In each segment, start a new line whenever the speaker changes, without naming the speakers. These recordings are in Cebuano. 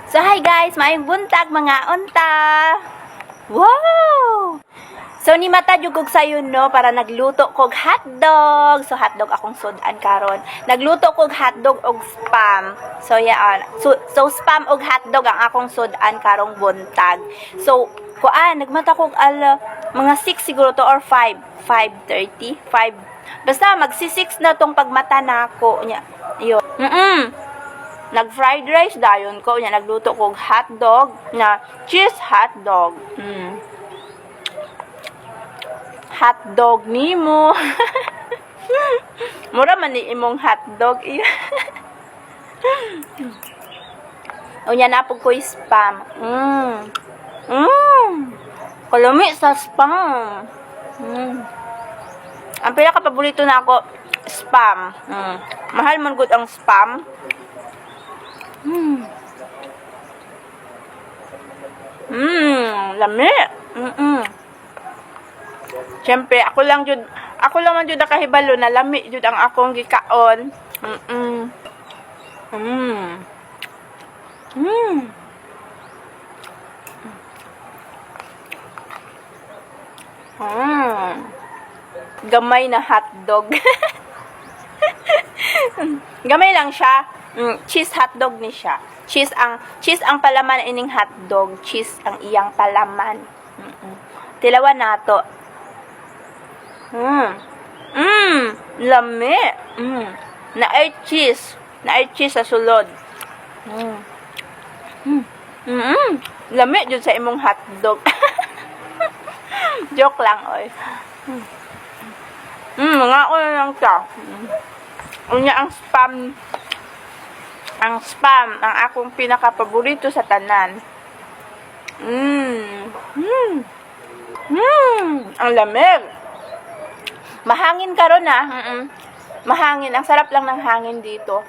So hi guys, maayong buntag mga unta. Wow! So ni mata jud kog sayon, no, para nagluto kog hotdog. So hotdog akong sudan karon. Nagluto kog hotdog og spam. So yaan. So spam og hotdog ang akong sudan karong buntag. So kuan, nagmata kog ala mga 6 siguro to or 5, 5:30, 5. Basta magsi 6 na tong pagmata nako nya. Yo. Nag fried rice dayon ko nya, nagluto kog hotdog na cheese hotdog. Hotdog nimo. Mura man ni imong hotdog iya. Unya na pud ko'y spam. Kalami sa spam. Ang pinaka paborito na ako, spam. Mahal man gud ang spam. Lami. Siyempre, ako lang man jud nakahibalo na lami jud ang akong gikaon. Gamay na hotdog. Gamay lang siya. Cheese hotdog ni siya. Cheese ang palaman ining hotdog. Cheese ang iyang palaman. Tilawan nato. Lami. Naay cheese. Naay cheese sa sulod. Lami jud sa imong hotdog. Joke lang, oy. Mga na lang siya. Unya ang spam, ang akong pinaka-paborito sa tanan. Ang lamig. Mahangin karon ah. Mahangin. Ang sarap lang ng hangin dito.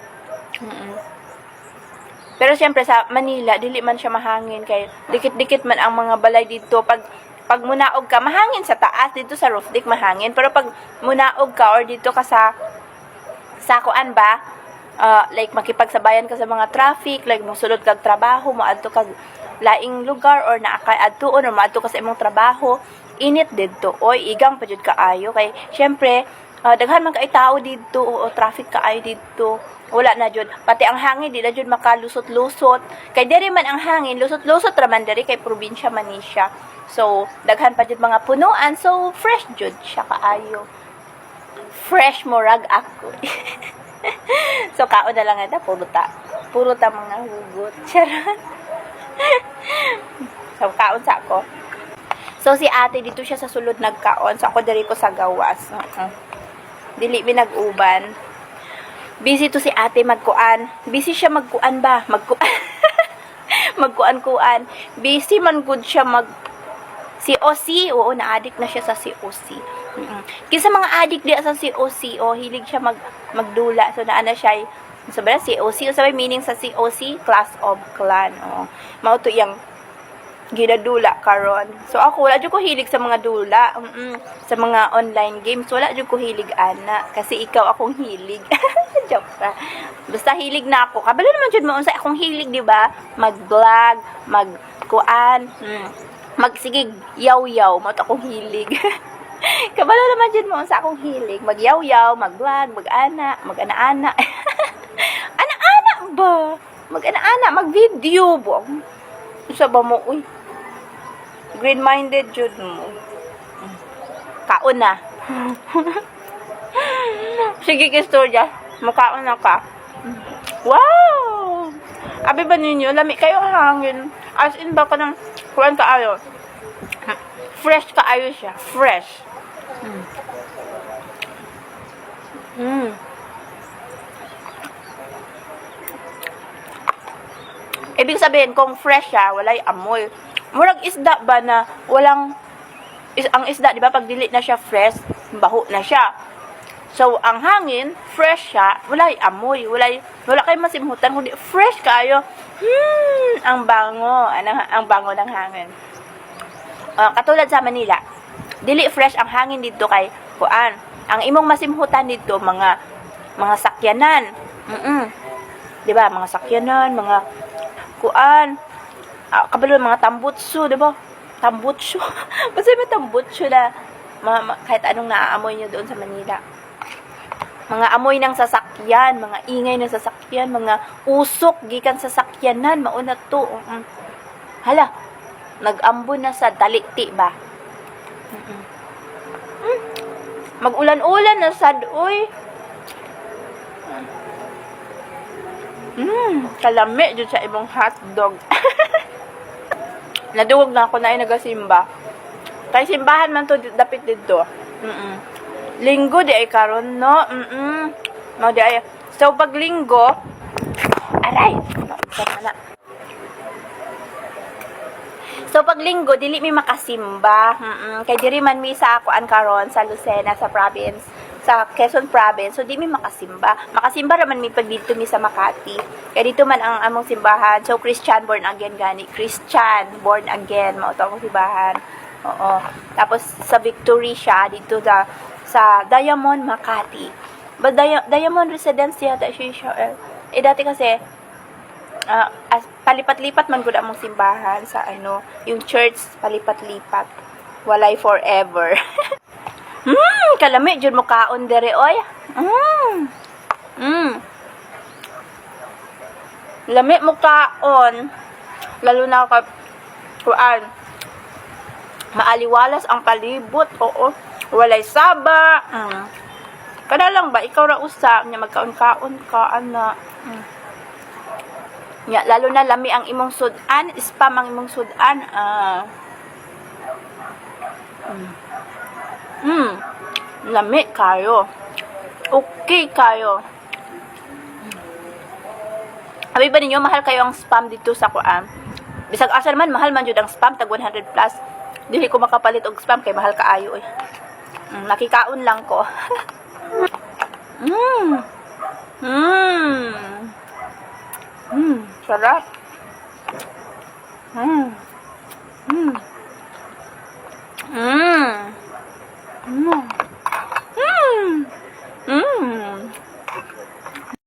Pero siyempre sa Manila, dili man siya mahangin kay dikit-dikit man ang mga balay dito. Pag munaog ka, mahangin sa taas dito sa roof deck, mahangin. Pero pag munaog ka or dito ka sa kuan ba, like makipagsabayan ka sa mga traffic, like mosulod kag trabaho, moadto kag laing lugar or naa kay adtuon or moadto ka sa imong trabaho, init didto. Oy, igang pa jud kaayo kay syempre daghan man kay tao didto o traffic kaayo didto. Wala na jud. Pati ang hangin di na jud makalusot-lusot. Kay diri man ang hangin, lusot-lusot ra man diri kay probinsya man ni siya. So, daghan pa jud mga punuan. So, fresh jud siya kaayo. Fresh murag ako. So, kaon na lang ata, puro ta. Puro ta mga hugot. Charot. So, kaon sa ako. So, si ate, dito siya sa sulod nagkaon. So, ako diri ko sa gawas. Dili mi nag-uban. Busy to si ate magkuan. Busy siya magkuan ba? Magkuan. Magkuan-kuan. Busy man gud siya mag COC. Oo, na-addict na siya sa COC. Kinsa mga addict di sa COC, o hilig siya magdula. So naa na siya sa ba COC, o sa meaning sa COC, Clash of Clan. Oo. Mao to iyang ginadula karon. So ako, wala jud ko hilig sa mga dula, sa mga online games, wala jud ko hilig ana kasi ikaw akong hilig. Joke ra. Basta hilig na ako. Kabalo naman jud mo unsa akong hilig, di ba? Mag-vlog, magkuan, magsigig yaw-yaw, mao to akong hilig. Kabalo naman jud mo unsa akong hilig, magyaw-yaw, mag-vlog, mag-ana, mag-ana-ana. Ana-ana ba? Mag-ana-ana, mag-video. Buang. Unsa ba mo, uy? Green-minded jud mo. Kaon na. Sige, kistorya. Mukaon na ka. Wow! Abi ba ninyo? Lami kayo ang hangin. As in ba ka ng kuan kaayo? Fresh kaayo siya. Fresh. Ibig sabihin, kung fresh siya, walay amoy. Murag isda ba na walang ang isda, di ba, pag dili na siya fresh, baho na siya. So, ang hangin, fresh siya, walay amoy, wala kay masimhutan, kundi fresh kayo. Ang bango, ang bango ng hangin. Katulad sa Manila, dili fresh ang hangin dito kay kuan. Ang imong masimhutan dito mga sakyanan. 'Di ba? Mga sakyanan, mga Kuan. Ah, kabalo mga tambutso, di ba? Tambutso. Basta may tambutso na kahit anong naaamoy nyo doon sa Manila. Mga amoy ng sasakyan, mga ingay ng sasakyan, mga usok gikan sa sakyanan, mauna to. Hala, nag-ambo na sa dalikti ba? Mag-ulan-ulan na sad, uy. Kalami jud sa imong hotdog. Naduwag na ako na ay nagasimba. Kay simbahan man to dapit didto. Linggo di ay karon, no? Mao di ay. So pag Linggo, aray, maunsa na. So pag Linggo dili mi makasimba. Kay diri man mi sa kuan karon sa Lucena sa province, sa Quezon province. So di mi makasimba. Makasimba ra man mi pag didto mi sa Makati. Kay dito man ang among simbahan. So Christian born again gani. Christian born again mao to among simbahan. Oo. Tapos sa Victory siya dito sa Diamond Makati. But Diamond Residence yata siya. Eh dati kasi as, palipat-lipat man gud among simbahan sa ano, yung church palipat-lipat. Walay forever. Kalami jud mo kaon dere oy. Lami mo kaon. Lalo na ka kuan. Maaliwalas ang palibot. Oo. Walay saba. Kada lang ba ikaw ra usa nya magkaon-kaon ka ana. Nya lalo na lami ang imong sudan, spam ang imong sudan. Ah. Lami kayo. Okay kayo. Abi ba ninyo mahal kayo ang spam dito sa kuan? Bisag asa naman mahal man jud ang spam, tag 100 plus. Dili ko makapalit og spam kay mahal kaayo eh. Nakikaon lang ko. Sarap.